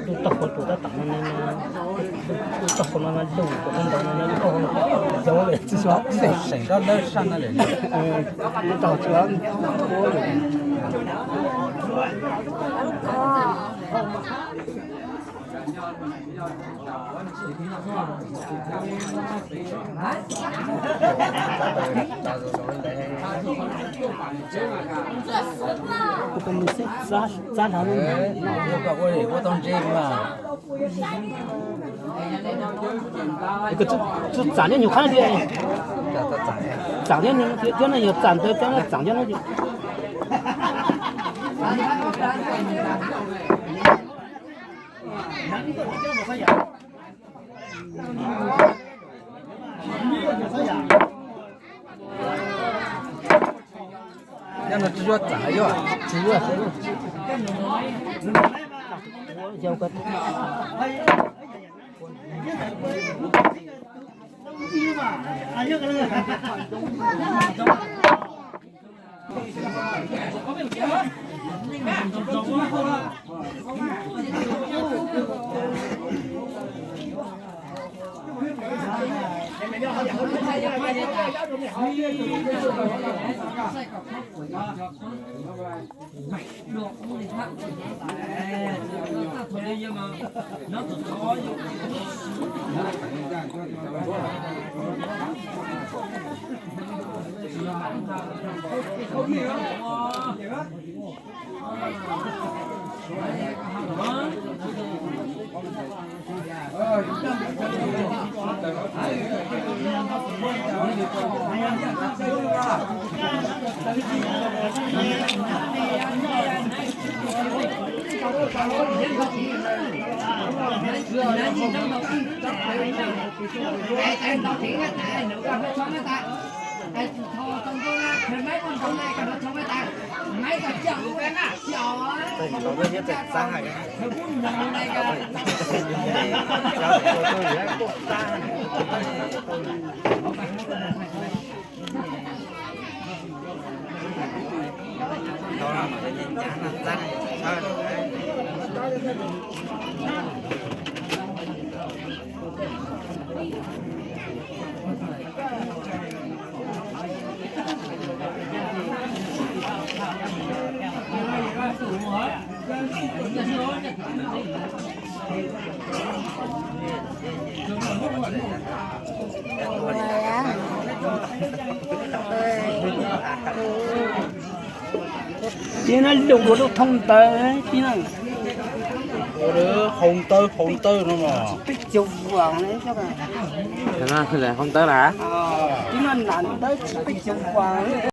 Lub taub hau tus tab tom no, lub taub hau no lug tus ntawd no, lub taub hau yau li tsis xyov seem rau dawb saj no li. Lub taub hau tsis Ua tau ntse mas. Txam nyob nyuag qhab tiag. Txam nyob thiab no yog txam ntawd thiab no, txam nyob no. Nyob no tsis yuav txam yuav tsis yuav. Tib no lug dua lub thoob ntawd tib no. Haus ntawv, haus ntawv no mas. Peb caug vas. Haus ntawv na. Tib no nam ntawv tsis peb caug vas.